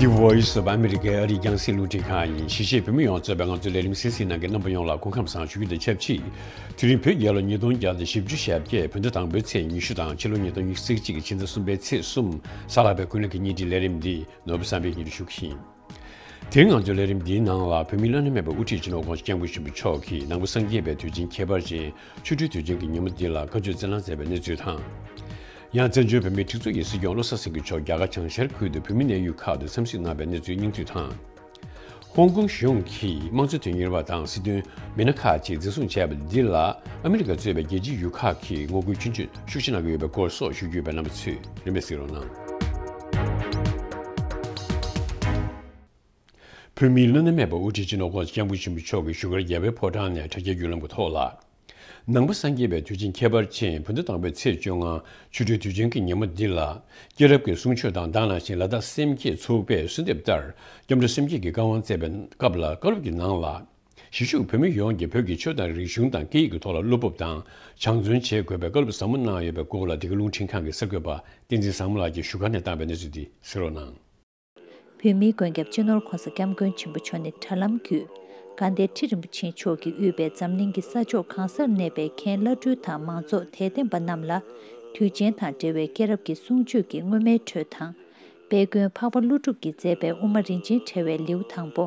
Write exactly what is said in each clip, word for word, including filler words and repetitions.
The Voice of America ཨ་རིའི་རྒྱང་སྲིང་རླུང་འཕྲིན་ཁང་ཡིན། གཞིས་བྱེས་བོད་མི་ཡོངས་གཙོས་པའི་ང་ཚོའི་ལས་རིམ་གསན་གཟིགས་གནང་མཁན་རྣམ་པ་ཡོངས་ལ་སྐུ་ཁམས་བཟང་ཞུ་རྒྱུ་དང་ཆབས་ཅིག་དེ་རིང་བོད་རྒྱལ་ལོ་ཉིས་སྟོང་བརྒྱ་དང་བཞི་བཅུ་ཞེ་བརྒྱད། བོད་ཟླ་དང་པོའི་ཚེས་ཉི་ཤུ་དང་ཕྱི་ལོ་ཉིས་སྟོང་ཉི་ཤུ་རྩ་གཅིག་གི་ཕྱི་ཟླ་གསུམ་པའི་ཚེས་གསུམ། གཟའ་ལྷག་པའི་དགུན་ལོ་གི་ཉིན་བཞིའི་ལས་རིམ་འདི་ནོར་བུ་བསམ་འཕེལ་གྱིས་སྙན་སྒྲོན་ཞུ་གི་ཡིན། དེ་རིང་ང་ཚོའི་ལས་རིམ་འདིའི་ནང་ལ་བོད་མིའི་བླ་ན་མེད་པའི་དབུ་ཁྲིད་སྤྱི་ནོར་༸གོང་ས་༸སྐྱབས་མགོན་ཆེན་པོ་མཆོག་གིས་ནང་པ་སངས་རྒྱས་པའི་དུས་ཆེན་ཁྱད་པར་ཅན་ཆོ་འཕྲུལ་དུས་ཆེན་གྱི་ཉིན་མོ་འདི་ལ་བཀའ་ཆོས་སྩལ་གནང་མཛད་པའི་གནས་ཚུལ་དང་། ཡང་བཙན་བྱོལ་བོད་མིའི་སྒྲིག་འཛུགས་ཀྱི་སྲིད་སྐྱོང་བློ་བཟང་སེང་གེ་མཆོག་རྒྱ་གར་བྱང་ཤར་ཁུལ་དུ་བོད་མིའི་གནས་ཡུལ་ཁག་ཏུ་འཚམས་གཟིགས་གནང་བའི་གནས་ཚུལ་སྙིང་བསྡུས་དང་། ཧོང་ཀོང་གཞུང་གིས་དམངས་གཙོའི་དོན་གཉེར་བ་དང་སྲིད་དོན་མི་སྣ་ཁག་ཅིག་འཛིན་བཟུང་བྱས་པ་འདི་ལ་ཨ་མི་རི་ཀ་གཙོས་པའི་རྒྱལ་སྤྱིའི་ཡུལ་ཁག་གིས་ངོ་རྒོལ་ཆུང་ཆུང་ཤུགས་ཆེ་གནང་གི་ཡོད་པའི་སྐོར་སོགས་ཞུ་རྒྱུ་ཡོད་པའི་རྣམ་པ་ཚོས་རིམ་པས་གཟིགས་རོགས་གནང་། བོད་མིའི་བླ་ན་མེད་པ་དབུ་ཁྲིད་སྤྱི་ནོར་༸གོང་ས་༸སྐྱབས་མགོན་ཆེན་པོ་མཆོག་གིས་བཞུགས་སྒར་རྒྱལ་བའི་ཕོ་བྲང་ནས་དྲ་རྒྱའི་བརྒྱུད་ལམ་གྱི་ཐོག་ལ། ནང་པ་སངས་རྒྱས་པའི་དུས་ཆེན་ཁྱད་པར་ཅན་བོད་ཟླ་དང་པོའི་ཚེས་བཅོ་ལྔ་ཆོ་འཕྲུལ་དུས་ཆེན་གྱི་ཉིན་མོ་འདི་ལ། སྐྱེས་རབས་ཀྱི་གསུང་ཆོས་དང་དེ་ནང་བཞིན་ལ་དྭགས་སེམས་བསྐྱེད་ཚོགས་པས་གསོལ་འདེབས་ལྟར་སྐྱབས་འགྲོ་སེམས་བསྐྱེད་ཀྱི་བཀའ་དབང་སྩལ་བའི་སྐབས་ལ། བཀའ་སློབ་ཀྱི་ནང་ལ། གཞིས་བཞུགས་བོད་མི་ཡོངས་ཀྱིས་བོད་ཀྱི་ཆོས་དང་རིག་གཞུང་དང་སྐད་ཡིག་གི་ཐོག་ལ་བློ་སྤོབས་དང་སྦྱང་བརྩོན་བྱེད་དགོས་པའི་བཀའ་སློབ་ཟབ་མོ་གནང་ཡོད་པའི་སྐོར་ལ། འདི་ག་རླུང་འཕྲིན་ཁང་གི་གསར་འགོད་པ་བསྟན་འཛིན་བཟང་མོ་ལགས་ཀྱིས་བཞུགས་སྒར་ནས་བཏང་བའི་གནས་ཚུལ་འདི་གཟིགས་རོགས་གནང་། བོད་མིའི་མགོན་སྐྱབས་སྤྱི་ནོར་༸གོང་ས་༸སྐྱབས་མགོན་ཆེན་པོ་མཆོག་ནས་དྲ་ལམ་བརྒྱུད་དགའ་ལྡན་ཁྲི་རིན་པོ་ཆེ་མཆོག་གིས་དབུས་པའི་འཛམ་གླིང་གི་ས་ཕྱོགས་གང་སར་གནས་པའི་མཁན་བླ་སྤྲུལ་དང་མང་ཚོགས་དད་ལྡན་པ་རྣམས་ལ་དུས་ཆེན་དང་འབྲེལ་བའི་སྐྱེས་རབས་ཀྱི་གསུང་ཆོས་ཀྱི་སྔོན་མའི་འཕྲོས་དང་། དཔལ་མགོན་འཕགས་པ་ཀླུ་སྒྲུབ་ཀྱིས་མཛད་པའི་དབུ་མ་རིན་ཆེན་ཕྲེང་བའི་ལེའུ་དང་པོ།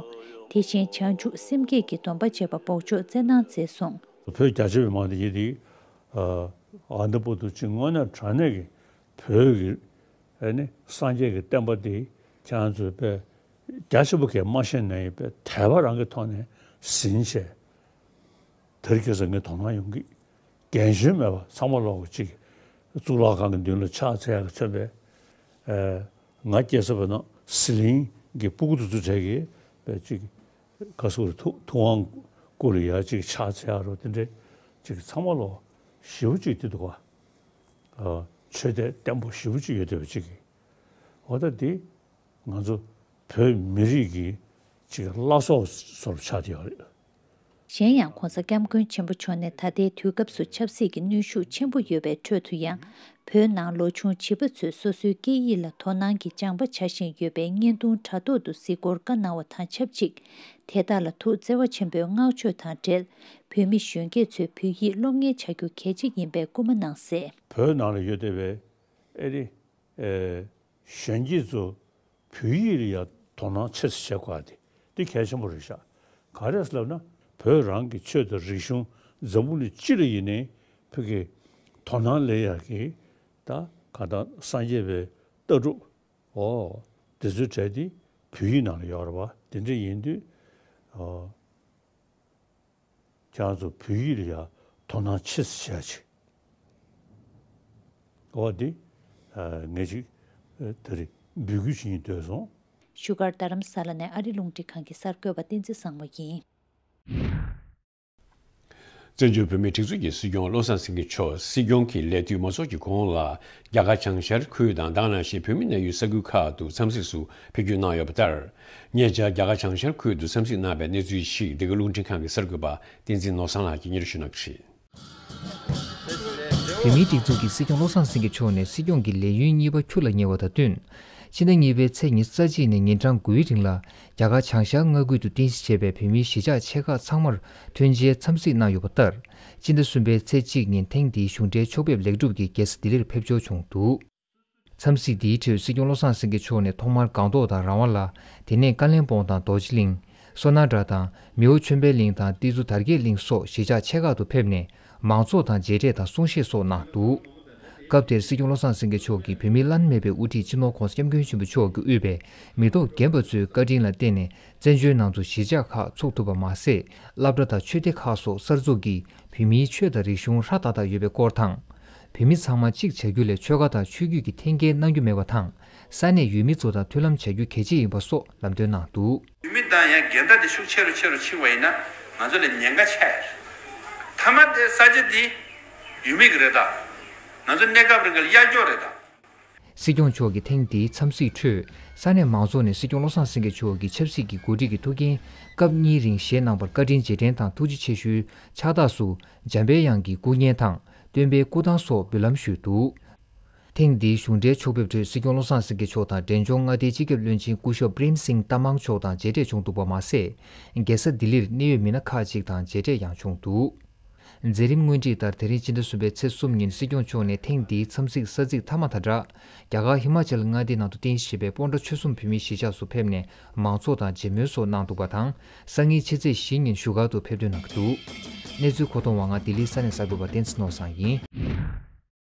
དེ་བཞིན་བྱང་ཆུབ་སེམས་བསྐྱེད་ཀྱི་སྡོམ་པ་བཅས་པ་འབོགས་ཆོག་སྩལ་གནང་མཛད་སོང་། བོད་རྒྱ་ཆེ་བའི་མང་དེ་ཡིན་ཏེ། ཨ་ནི་པོ་ཏུ་ཅི་དངོས་གནས་དྲང་གནས་ཀྱི་བོད་ཀྱི་ཨ་ནི་སངས་རྒྱས་ཀྱི་བསྟན་པ་འདི་ཁྱེད་རང་ཚོས་དཔེ་རྒྱ་ཆེ་པོ་གས་མ་ཤེས་ན་ཡིན་པས། དད་པ་རང་གི་ཐོག་ནས་ཟིན་བྱས། དེར་ཁྱེད་ཚོ་ངས་དོ་སྣང་ཡོང་གི། རྒན་གཞོན་མེད་པ་ཚང་མ་ལོག་གཅིག་གཙུག་ལག་ཁང་གི་མདུན་ལ་ཕྱག་འཚལ་ཡག་མཚོན་པས། ཨ་ང་སྐྱེས་ས་བོད་ནང་ཟི་ལིང་གི་སྤུ་གུ་དེ་ཚོ་གྲས་ཀྱིས་དཔེ་ཅིག་ག་སུ་རེད། ཐུབ་ཐུབ་དབང་སྐུ་ལ་ཡ་ཅིག་ཕྱག་འཚལ་ཡག་རོ་དེ་འདྲས་ཅིག་ཚང་མ་ལོ་ཞེ་པོ་ཅིག་དེ་འདུག་ག་ཆོས་དད་བརྟན་པོ་ཞེ་པོ་ཅིག་ཡོད་བསྡད་པ་ཅིག་གིས། འོ་ད་འདི་ང་ཚོ་བོད་མི་རིགས་ཀྱི་ཅིག་བླ་སྲོག་བཟོ་འདྲ་ཆགས་བསྡད་ཡོད་རེད། གཞན་ཡང་༸གོང་ས་༸སྐྱབས་མགོན་ཆེན་པོ་མཆོག་ནས་ད་ལྟའི་དུས་སྐབས་སུ་ཆབ་སྲིད་ཀྱི་གནོན་ཤུགས་ཆེན་པོ་ཡོད་པའི་ཁྲོད་དུ་ཡང་། བོད་ནང་ལོ་ཆུང་བྱིས་པ་ཚོས་སོ་སོའི་སྐད་ཡིག་ལ་དོ་སྣང་གིས་སྦྱངས་པ་བྱ་བཞིན་ཡོད་པའི་བརྙན་ཐུང་དྲ་ཐོག་ཏུ་གཟིགས་སྐོར་བཀའ་གནང་བ་དང་ཆབས་ཅིག་དེ་དག་ལ་ཐུགས་བརྩེ་བ་ཆེན་པོས་བསྔགས་བརྗོད་དང་འབྲེལ། བོད་མི་གཞོན་སྐྱེས་ཚོས་བོད་ཡིག་སློབ་གཉེར་བྱ་རྒྱུ་གལ་ཆེ་ཡིན་པའི་སྐུལ་མ་གནང་གསལ། བོད་ནང་ལ་ཡོད་བསྡད་པའི་ཨེ་རི་ཨེ་གཞོན་སྐྱེས་ཚོ་བོད་ཡིག་ལ་ཡང་དོ་སྣང་ཆེ་ཙམ་བྱེད་དགོས་དེ་འདི་གལ་ཆེན་པོ་རེད་ཤག་ག་རེ་ཟེར་ལབ་ན། བོད་རང་གི་ཆོས་དང་རིག་གཞུང་འཛམ་བུ་གླིང་སྤྱི་ལ་ཡིན་ནའི་བོད་ཀྱི་དོ་སྣང་སླེབས་ཡག་གི་ད་ག་ད་སངས་རྒྱས་པའི་ལྟ་གྲུབ་འོ་དེ་ཚོའི་གྲས་དེ་བོད་ཡིག་ནང་ལ་ཡོད་རེད་པ། དེ་འདྲ་ཡིན་དུས་ཨོ། ཁྱེད་རང་ཚོ་བོད་ཡིག་ལ་ཡང་དོ་སྣང་ཆེ་ཙམ་བྱེད་ཡ་ཅིག་འོ་འདི་ངས་ཅིག་ད་རེས་འབོད་སྐུལ་བྱེད་སྙིང་འདོད་སོང་། བཞུགས་སྒར་རྡ་རམ་ས་ལ་ནས་ཨ་རི་རླུང་འཕྲིན་ཁང་གི་གསར་འགོད་པ་བསྟན་འཛིན་བཟང་མོ་ཡིན། བཙན་བྱོལ་བོད་མིའི་སྒྲིག་འཛུགས་ཀྱི་སྲིད་སྐྱོང་བློ་བཟང་སེང་གེ་མཆོག་སྲིད་སྐྱོང་གི་ལས་དུས་མ་རྫོགས་ཀྱི་གོང་ལ་རྒྱ་གར་བྱང་ཤར་ཁུལ་དང་དེ་ནང་བཞིན་བོད་མིའི་གནས་ཡུལ་ས་ཁུལ་ཁག་ཏུ་འཚམས་གཟིགས་སུ་ཕེབས་སྐྱོད་གནང་ཡོད་པ་ལྟར། ཉེ་ཆར་རྒྱ་གར་བྱང་ཤར་ཁུལ་དུ་འཚམས་གཟིགས་གནང་བའི་གནས་ཚུལ་ཞིག་འདི་ག་རླུང་འཕྲིན་ཁང་གི་གསར་འགོད་པ་བསྟན་འཛིན་ནོར་བཟང་ལགས་ཀྱིས་སྙན་སྒྲོན་ཞུ་གནང་གི་རེད། བོད་མིའི་སྒྲིག་འཛུགས་ཀྱི་སྲིད་སྐྱོང་བློ་བཟང་སེང་གེ་མཆོག་ནས་སྲིད་སྐྱོང་གི་ལས་ཡུན་གཉིས་པ་ཁྱོན་ལ་ཉེ་བ་དང་བསྟུན། ཕྱི་ཟླ་གཉིས་པའི་ཚེས་ཉི་ཤུ་རྩ་གཅིག་ནས་ཉིན་གྲངས་དགུའི་རིང་ལ་རྒྱ་གར་བྱང་ཤར་མངའ་ཁུལ་དུ་རྟེན་གཞི་བྱས་པའི་བོད་མིའི་གཞིས་ཆགས་ཆེ་ཁག་ཚང་མར་ཐོན་རྗེས་འཚམས་གཟིགས་གནང་ཡོད་པ་ལྟར། སྤྱི་ཟླ་གསུམ་པའི་ཚེས་གཅིག་ཉིན་ཐེངས་འདིའི་གཞུང་འབྲེལ་ཕྱོགས་ཕེབས་ལེགས་གྲུབ་ཀྱིས་རྒྱལ་ས་ལྡི་ལིར་ཕེབས་འབྱོར་བྱུང་འདུག་འཚམས་གཟིགས་འདིའི་ཁྲོད་སྲིད་སྐྱོང་བློ་བཟང་སེང་གེ་མཆོག་ནས་ཐོག་མར་སྒང་ཏོག་དང་ར་ཝ་ལ། དེ་ནས་ཀ་ལན་སྦོང་དང་རྡོ་རྗེ་གླིང་། སོ་ན་སྒྲ་དང་མེའོ་ཆོས་འཕེལ་གླིང་དང་ཏི་ཛུ་དར་རྒྱས་གླིང་སོགས་གཞིས་ཆགས་ཆེ་ཁག་ཏུ་ཕེབས་ནས་མང་ཚོགས་དང་མཇལ་འཕྲད་དང་གསུང་བཤད་སོགས་གནང་འདུག་སྐབས་དེར་སྲིད་སྐྱོང་བློ་བཟང་སེང་གེ་མཆོག་གིས་བོད་མིའི་བླ་ན་མེད་པའི་དབུ་ཁྲིད་སྤྱི་ནོར་༸གོང་ས་༸སྐྱབས་མགོན་ཆེན་པོ་མཆོག་གིས་དབུས་པའི་མི་ཐོག་རྒན་པ་ཚོའི་བཀའ་དྲིན་ལ་བརྟེན་ནས་བཙན་བྱོལ་ནང་དུ་གཞིས་ཆགས་ཁག་ཚུགས་ཐུབ་པ་མ་ཟད། སློབ་གྲྭ་དང་ཆོས་སྡེ་ཁག་སོགས་གསར་འཛུགས་ཀྱིས་བོད་མིའི་ཆོས་དང་རིག་གཞུང་ཧྲ་ཏག་ཏག་ཡོད་པའི་སྐོར་དང་། བོད་མི་ཚང་མ་གཅིག་བྱ་རྒྱུ་ལས་ཆོལ་ཁ་དང་ཆོས་བརྒྱུད་ཀྱི་འཐེན་འཁྱེར་གནང་རྒྱུ་མེད་པ་དང་། ས་གནས་ཡུལ་མི་ཚོ་དང་མཐུན་ལམ་བྱ་རྒྱུ་གལ་ཆེ་ཡིན་པ་སོགས་ལམ་སྟོན་གནང་འདུག་ཡུལ་མི་དང་ཡང་འགལ་ཟླ་དེ་ཤུགས་ཆེ་རུ་ཆེ་རུ་ཕྱིན་པ་ཡིན་ན་ང་ཚོ་ལ་ཉེན་ཁ་ཆགས་ཡོད་རེད། མཐའ་མ་དེ་ས་ཆ་འདི་ཡུལ་མི་གི་རེད་ད། ང་ཚོ་གནས་སྐབས་རིང་གི་གཡར་འཇོག་རེད་ད། སྲིད་སྐྱོང་མཆོག་གིས་ཐེངས་འདིའི་འཚམས་གཟིགས་ཁྲོད་ས་གནས་མང་ཚོགས་ནས་སྲིད་སྐྱོང་བློ་བཟང་སེང་གེ་མཆོག་གིས་ཆབ་སྲིད་ཀྱི་འགོ་ཁྲིད་ཀྱི་ཐུགས་འགན་སྐབས་གཉིས་རིང་བཞེས་གནང་བར་བཀའ་དྲིན་རྗེས་དྲན་དང་ཐུགས་རྗེ་ཆེ་ཞུའི་ཕྱག་རྟགས་སུ་འཇམ་པའི་དབྱངས་ཀྱི་སྐུ་བརྙན་དང་སྟོན་པའི་སྐུ་ཐང་སོགས་འབུལ་ལམ་ཞུས་འདུག་ཐེངས་འདིའི་གཞུང་འབྲེལ་ཕྱོགས་ཕེབས་ཁྲོད་སྲིད་སྐྱོང་བློ་བཟང་སེང་གེ་མཆོག་དང་འབྲས་ལྗོངས་མངའ་སྡེའི་སྤྱི་ཁྱབ་བློན་ཆེན་སྐུ་ཞབས་པྲེམ་སིང་ཏ་མང་མཆོག་དང་མཇལ་འཕྲད་བྱུང་འདུག་པ་མ་ཟད། རྒྱལ་ས་ལྡི་ལིར་གནད་ཡོད་མི་སྣ་ཁག་ཅིག་དང་མཇལ་འཕྲད་ཡང་བྱུང་འདུག། མཛད་རིམ་སྔོན་སྒྲིག་ལྟར། དེ་རིང་སྤྱི་ཟླ་གསུམ་པའི་ཚེས་གསུམ་ཉིན་སྲིད་སྐྱོང་མཆོག་ནས་ཐེངས་འདིའི་འཚམས་གཟིགས་ས་ཚིགས་མཐའ་མ་དང་སྦྲགས། རྒྱ་གར་ཧི་མ་ཅལ་མངའ་སྡེའི་ནང་དུ་རྟེན་གཞི་བྱས་པའི་སྤོན་ཊ་ཆོལ་གསུམ་བོད་མིའི་གཞིས་ཆགས་སུ་ཕེབས་ནས་མང་ཚོགས་དང་མཇལ་མོལ་སོགས་གནང་འདུག་པ་དང་། སང་ཉིན་ཕྱི་ཚེས་བཞི་ཉིན་བཞུགས་སྒར་དུ་ཕེབས་འདུན་གནང་གི་འདུག། གནས་ཚུལ་མཁོ་གཏོང་བ་ང་ལྡི་ལིའི་ས་གནས་གསར་འགོད་པ་བསྟན་འཛིན་ནོར་བཟང་ཡིན།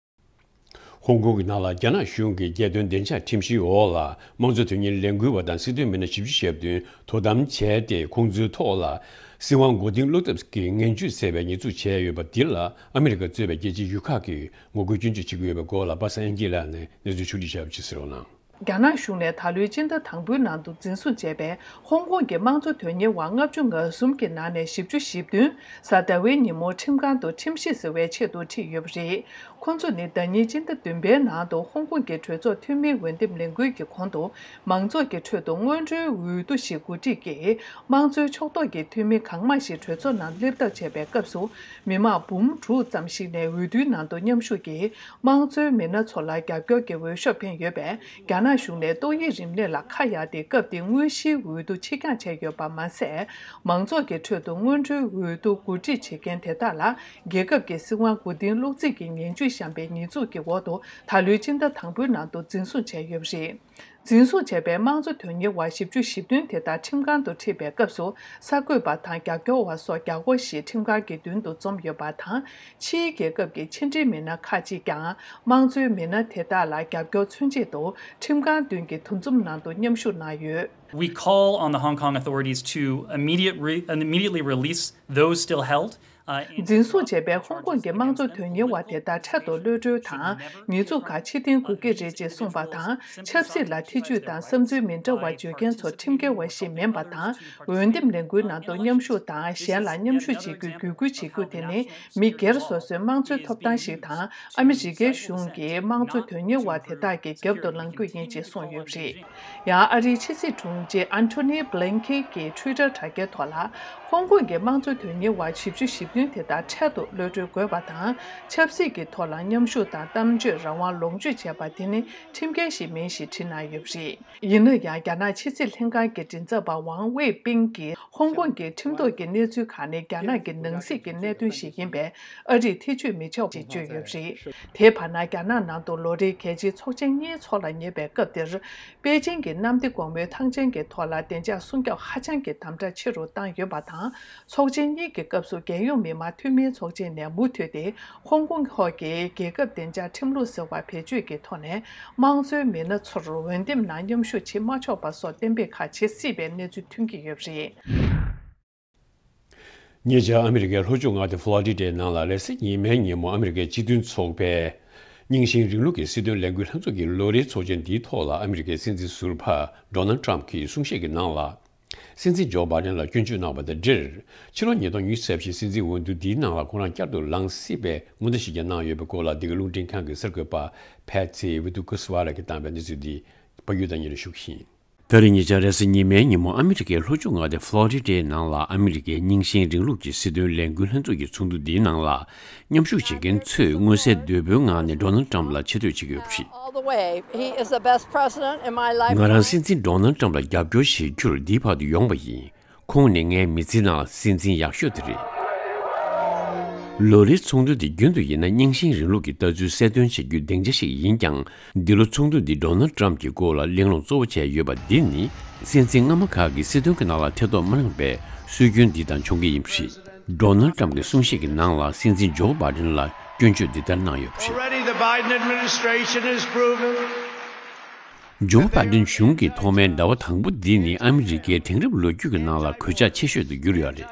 ཧོང་ཀོང་གི་ནང་ལ་རྒྱ་ནག་གཞུང་གི་རྒྱལ་དོན་བདེ་འཇགས་ཁྲིམས་གཞིའི་འོག་ལ་དམངས་གཙོ་དོན་གཉེར་ལས་འགུལ་བ་དང་སྲིད་དོན་མི་སྣ་བཞི་བཅུ་ཞེ་བདུན་དོ་དམ་བྱས་ཏེ། ཁོང་ཚོའི་ཐོག་ལ་སྲིད་དབང་མགོ་རྟིང་སློག་ཐབས་ཀྱི་ངན་ཇུས་བཙལ་བའི་ཉེས་འཛུགས་བྱས་ཡོད་པ་འདི་ལ་ཨ་མི་རི་ཀ་གཙོས་པའི་རྒྱལ་སྤྱིའི་ཡུལ་ཁག་གིས་ངོ་རྒོལ་སྐྱོན་བརྗོད་བྱེད་ཀྱི་ཡོད་པའི་སྐོར་ལ་པ་སངས་དབྱངས་སྐྱིད་ལགས་ནས་གནས་ཚུལ་ཕྱོགས་བསྒྲིགས་བྱས་པ་ཅིག་གསན་རོགས་གནང་། རྒྱ་ནག་གཞུང་ནས་ད་ལོའི་སྤྱི་ཟླ་དང་པོའི་ནང་དུ་འཛིན་བཟུང་བྱས་པའི་ཧོང་ཀོང་གི་དམངས་གཙོ་དོན་གཉེར་བ་ལྔ་བཅུ་ང་གསུམ་གྱི་ནང་ནས་བཞི་བཅུ་ཞེ་བདུན་གཟའ་ཟླ་བའི་ཉིན་མོ་ཁྲིམས་ཁང་དུ་ཁྲིམས་ཞིབ་ཟེར་བའི་ཆེད་དུ་ཁྲིད་ཡོད་པ་རེད། ཁོ་ཚོ་ནི་ཟླ་ཉིན་སྤྱི་ཟླ་བདུན་པའི་ནང་དུ་ཧོང་ཀོང་གི་གྲོས་ཚོགས་འཐུས་མིའི་འོས་འདེམས་ལས་འགུལ་གྱི་གོང་དུ། མང་ཚོགས་ཀྱི་ཁྲོད་དུ་སྔོན་འགྲོའི་འོས་བསྡུ་ཞིག་གོ་སྒྲིག་གིས། དམངས་གཙོའི་ཕྱོགས་གཏོགས་ཀྱི་འཐུས་མི་གང་མང་ཞིག་གྲོས་ཚོགས་ནང་སླེབས་ཐབས་བྱས་པའི་སྐབས་སུ། མི་མང་འབུམ་དྲུག་ཙམ་ཞིག་ནས་འོས་བསྡུའི་ནང་དུ་མཉམ་ཞུགས་ཀྱིས། དམངས་གཙོའི་མི་སྣ་ཚོ་ལ་རྒྱབ་སྐྱོར་གྱི་འོས་ཤོག་འཕེན་ཡོད་པས། རྒྱ་ནག་གཞུང་ནས་ཏོག་དབྱིབས་རིམས་ནད་ལ་ཁ་གཡར་ཏེ། སྐབས་དེའི་དངོས་གཞིའི་འོས་བསྡུ་ཕྱིར་འགྱངས་བྱས་ཡོད་པ་མ་ཟད། མང་ཚོགས་ཀྱི་ཁྲོད་དུ་སྔོན་འགྲོའི་འོས་བསྡུ་གོ་སྒྲིག་བྱེད་མཁན་དེ་དག་ལ། རྒྱལ་ཁབ་ཀྱི་སྲིད་དབང་མགོ་རྟིང་སློག་རྩིས་ཀྱི་ངན་ཇུས་བཤམས་པའི་ཉེས་འཛུགས་ཀྱི་འོག་ཏུ། ད་ལོའི་སྤྱི་ཟླ་དང་པོའི་ནང་དུ་འཛིན་བཟུང་བྱས་ཡོད་པ་རེད། འཛིན་བཟུང་བྱས་པའི་དམངས་གཙོ་དོན་གཉེར་བ་བཞི་བཅུ་ཞེ་བདུན་དེ་དག་ཁྲིམས་ཁང་དུ་ཁྲིད་པའི་སྐབས་སུ། གསར་འགོད་པ་དང་རྒྱབ་སྐྱོར་བ་སོགས་བརྒྱ་སྐོར་ཞིག་ཁྲིམས་ཁང་གི་མདུན་དུ་འཛོམས་ཡོད་པ་དང་། ཕྱིའི་རྒྱལ་ཁབ་ཀྱི་ཕྱི་འབྲེལ་མི་སྣ་ཁག་ཅིག་ཀྱང་། དམངས་གཙོའི་མི་སྣ་དེ་དག་ལ་རྒྱབ་སྐྱོར་མཚོན་ཆེད་དུ། ཁྲིམས་ཁང་མདུན་གྱི་འདུ་འཛོམས་ནང་དུ་མཉམ་ཞུགས་གནང་ཡོད། We call on the Hong Kong authorities to immediate re- and immediately release those still held. Uh, and འཛིན་བཟུང་བྱས་པའི་ཧོང་ཀོང་གི་དམངས་གཙོ་དོན་གཉེར་བ་དེ་དག་འཕྲལ་དུ་གློད་གྲོལ་དང་། ཉེས་འཛུགས་ཁག་ཕྱིར་འཐེན་དགོས་ཀྱི་རེད་ཅེས་གསུངས་པ་དང་། ཆབ་སྲིད་ལ་ཐེ་ཇུས་དང་བསམ་ཚུལ་མི་འདྲ་བ་བརྗོད་མཁན་ཚོ་ཁྲིམས་འགལ་བ་ཞིག་མིན་པ་དང་། འོས་འདེམས་ལས་འགུལ་ནང་དུ་མཉམ་ཞུགས་དང་། གཞན་ལ་མཉམ་ཞུགས་བྱེད་རྒྱུའི་བརྒྱུད་སྐུལ་བྱེད་རྒྱུ་དེ་ནི། མི་སྒེར་སོ་སོའི་དམངས་གཙོའི་ཐོབ་ཐང་ཞིག་དང་། ཨ་མི་རི་ཀའི་གཞུང་གིས་དམངས་གཙོ་དོན་གཉེར་བ་དེ་དག་གི་རྒྱབ་ཏུ་ལངས་རྒྱུ་ཡིན་ཅེས་གསུངས་ཡོད་པ་རེད། ཡང་ཨ་རིའི་ཕྱི་སྲིད་དྲུང་ཆེ་ཨན་ཐོ་ནི་བྷི་ལིན་ཁེན་གྱིས་ཊུའི་ཊར་དྲ་རྒྱའི་ཐོག་ལ། ཧོང་ཀོང་གི་དམངས་གཙོ་དོན་གཉེར་བ་བཞི་བཅུ་ཞེ་བདུན་དེ་དག་འཕྲལ་དུ་གློད་གྲོལ་དགོས་པ་དང་། ཆབ་སྲིད་ཀྱི་ཐོག་ལ་མཉམ་ཞུགས་དང་གཏམ་བརྗོད་རང་དབང་ལོངས་སྤྱོད་བྱས་པ་དེ་ནི་ཁྲིམས་འགལ་ཞིག་མིན་ཞེས་བྲིས་གནང་ཡོད་པ་རེད། ཡིན་ན་ཡང་། རྒྱ་ནག་ཕྱི་སྲིད་ལྷན་ཁང་གི་མགྲིན་ཚབ་པ་ཝང་ཝེ་པིང་གིས། ཧོང་ཀོང་གི་ཁྲིམས་ཐོག་གི་གནས་ཚུལ་ཁག་ནི་རྒྱ་ནག་གི་ནང་སྲིད་ཀྱི་གནད་དོན་ཞིག་ཡིན་པས། ཨ་རིས་ཐེ་ཇུས་མི་བྱ་བ་ཞེས་བརྗོད་ཡོད་པ་རེད། དེའི་བར་ན། རྒྱ་ནག་ནང་དུ་ལོ་རེའི་རྒྱལ་སྤྱིའི་ཚོགས་ཆེན་གཉིས་འཚོགས་ལ་ཉེ་བའི་སྐབས་འདིར། པེ་ཅིང་གི་གནམ་བདེ་སྒོ་མོའི་ཐང་ཆེན་གྱི་ཐོག་ལ་བདེ་འཇགས་སྲུང་སྐྱོབ་ཧ་ཅང་གི་དམ་དྲག་ཆེ་རུ་བཏང་ཡོད་པ་དང་། ཚོགས་ཆེན་གཉིས་ཀྱི་སྐབས་སུ། རྒྱལ་ཡོངས་མི་དམངས་འཐུས་མིའི་ཚོགས་ཆེན་ནས་མུ་མཐུད་དེ། ཧོང་ཀོང་ཐོག་གི་རྒྱལ་ཁབ་བདེ་འཇགས་ཁྲིམས་ལུགས་ཟེར་བ་བེད་སྤྱོད་ཀྱི་ཐོག་ནས། དམངས་གཙོའི་མི་སྣ་ཚོར་འོས་འདེམས་ནང་མཉམ་ཞུགས་བྱེད་མ་ཆོག་པ་སོགས་གཏན་འབེབས་ཁག་བྱེད་སྲིད་པའི་གནས་ཚུལ་ཐོན་གྱི་ཡོད་པ་རེད། ཉེ་ཆར་ཨ་མི་རི་ཀའི་ལྷོ་ཕྱོགས་མངའ་སྡེ་ཕློ་རི་ཌའི་ནང་ལ་རེས་གཟའ་ཉི་མའི་ཉིན་མོ་ཨ་མི་རི་ཀའི་སྤྱི་མཐུན་ཚོགས་པའི་རྙིང་ཞེན་རིང་ལུགས་ཀྱི་སྲིད་དོན་ལས་འགུལ་ལྷན་ཚོགས་ཀྱི་ལོ་རེའི་ཚོགས་ཆེན་འདིའི་ཐོག་ལ་ཨ་མི་རི་ཀའི་སྲིད་འཛིན་ཟུར་པ་ཌོ་ནལ་ཊམ་གྱི་གསུང་བཤད་ཀྱི་ནང་ལ། སྲིད་འཛིན་ཇོ་བྷའི་ཌེན་ལ་སྐྱོན་བརྗོད་གནང་བ་དང་འབྲེལ། ཕྱི་ལོ་ཉིས་སྟོང་ཉི་ཤུ་རྩ་བཞི་སྲིད་འཛིན་འོས་བསྡུ་འདིའི་ནང་ལ་ཁོང་རང་བསྐྱར་དུ་ལངས་སྲིད་པའི་སྔོན་བརྡ་ཞིག་ཀྱང་གནང་ཡོད་པའི་སྐོར་ལ། འདི་ག་རླུང་འཕྲིན་ཁང་གི་གསར་འགོད་པ་ཕེ་ཚི་ཝི་ཏུ་ཀུ་སི་ཝ་ལ་གིས་བཏང་བའི་གནས་ཚུལ་འདི་པ་ཡུལ་དང་ཉེ་རུ་ཞུགས་ཤིང་། ད་རེས་ཉེ་ཆར་རེས་གཟའ་ཉི་མའི་ཉིན་མོ་ཨ་མི་རི་ཀའི་ལྷོ་ཕྱོགས་མངའ་སྡེ་ཕློ་རི་ཌའི་ནང་ལ་ཨ་མི་རི་ཀའི་རྙིང་ཞེན་རིང་ལུགས་ཀྱི་སྲིད་དོན་ལས་འགུལ་ལྷན་ཚོགས་ཀྱི་ཚོགས་འདུ་འདིའི་ནང་ལ། མཉམ་ཞུགས་བྱེད་མཁན་ཚོས་མངོན་གསལ་དོད་པོའི་ངང་ནས་ཌོ་ནལ་ཊམ་ལ་ཆེ་བསྟོད་བྱེད་ཀྱི་ཡོད་པ་རེད། All the way. He is the best president in my life. ང་རང་སྲིད་འཛིན་ཌོ་ནལ་ཊམ་ལ་རྒྱབ་སྐྱོར་བྱེད་རྒྱུར་འདིའི་བར་དུ་ཡོང་བ་ཡིན། ཁོང་ནི་ངའི་མི་ཚེའི་ནང་ལ་སྲིད་འཛིན་ཡག་ཤོས་དེ་རེད། ལོ་རེའི་ཚོགས་འདུ་འདི་རྒྱུན་དུ་ཡིན་ན་རྙིང་ཞེན་རིང་ལུགས་ཀྱི་ལྟ་ཚུལ་གསལ་སྟོན་བྱེད་རྒྱུའི་སྡིངས་ཆ་ཞིག་ཡིན་ཀྱང་། འདི་ལོ་ཚོགས་འདུ་འདི་ཌོ་ནལ་ཊམ་གྱི་སྐོར་ལ་གླེང་སློང་གཙོ་བོ་བྱས་ཡོད་པ་འདི་ནི། སྲིད་འཛིན་སྔ་མ་ཁག་གིས་སྲིད་དོན་གྱི་ནང་ལ་ཐེ་གཏོགས་མ་གནང་པའི་སྲོལ་རྒྱུན་འདི་དང་འབྱུང་གི་ཡིན་པ་རེད། ཌོ་ནལ་ཊམ་གྱི་གསུང་བཤད་ཀྱི་ནང་ལ་སྲིད་འཛིན་ཇོ་བྷའི་ཌེན་ལ་སྐྱོན་བརྗོད་འདི་ལྟར་གནང་ཡོད་པ་རེད། Already, the Biden administration has proven ཇོ་བྷའི་ཌེན་གཞུང་གིས་ཐོག་མའི་ཟླ་བ་དང་པོ་འདི་ནི་ཨ་མི་རི་ཀའི་དེང་རབས་ལོ་རྒྱུས་ཀྱི་ནང་ལ་གོད་ཆག་ཆེ་ཤོས་སུ་གྱུར་ཡོད་རེད།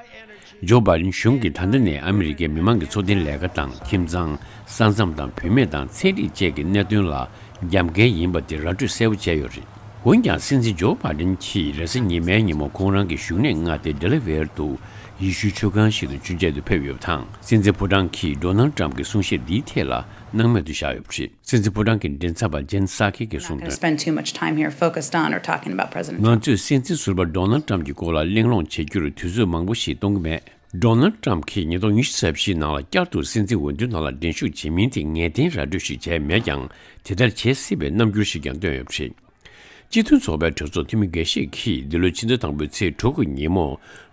ཇོ་བྷའི་ཌེན་གཞུང་གིས་ད་ལྟ་ནས་ཨ་མི་རི་ཀའི་མི་མང་གི་འཚོ་རྟེན་ལས་ཀ་དང་། ཁྱིམ་ཚང་། ས་མཚམས་དང་བུད་མེད་དང་ཚན་རིག་བཅས་ཀྱི་གནད་དོན་ལ་རྒྱབ་འགལ་ཡིན་པ་དེ་ར་སྤྲོད་གསལ་པོ་བྱས་ཡོད་རེད། འོན་ཀྱང་། སྲིད་འཛིན་ཇོ་བྷའི་ཌེན་གྱིས་རེས་གཟའ་ཉི་མའི་ཉིན་མོ་ཁོང་རང་གི་བཞུགས་གནས་མངའ་སྡེ་ཌེ་ལ་ཝེར་དུ་ཡེ་ཤུའི་ཆོས་ཁང་ཞིག་ཏུ་མཆོད་མཇལ་དུ་ཕེབས་ཡོད་པ་དང་། སྲིད་འཛིན་ཕོ་བྲང་གིས་ཌོ་ནལ་ཊམ་གྱི་གསུང་བཤད་འདིའི་ཐད་ལ་སྣང་མེད་དུ་བཞག་ཡོད་པ་རེད། སྲིད་འཛིན་ཕོ་བྲང་གི་མགྲིན་ཚབ་པ་ཇེན་སཱ་ཁི་གིས་གསུངས་དོན། Spend too much time here focused on or talking about President Trump. ང་ཚོས་སྲིད་འཛིན་ཟུར་པ་ཌོ་ནལ་ཊམ་གྱི་སྐོར་ལ་གླེང་སློང་བྱེད་རྒྱུར་དུས་ཚོད་མང་པོ་ཞིག་གཏོང་གི་མེད། ཌོ་ནལ་ཊམ་གྱིས་ཉིས་སྟོང་ཉི་ཤུ་རྩ་བཞིའི་ནང་ལ་བསྐྱར་དུ་སྲིད་འཛིན་འོས་བསྡུ་ནང་ལ་འགྲན་ཞུགས་བྱེད་མིན་དེ་ངེས་གཏན་ར་སྤྲོད་ཞིག་བྱས་མེད་ཀྱང་། དེ་ལྟར་བྱེད་སྲིད་པའི་རྣམ་འགྱུར་ཞིག་ཀྱང་བཏོན་ཡོད་པ་རེད། སྤྱི་མཐུན་ཚོགས་པའི་གྲོས་ཚོགས་འཐུས་མི་འགའ་ཤས་ཀྱིས་འདི་ལོའི་ཕྱི་ཟླ་དང་པོའི་ཚེས་དྲུག་གི་ཉིན་མོ།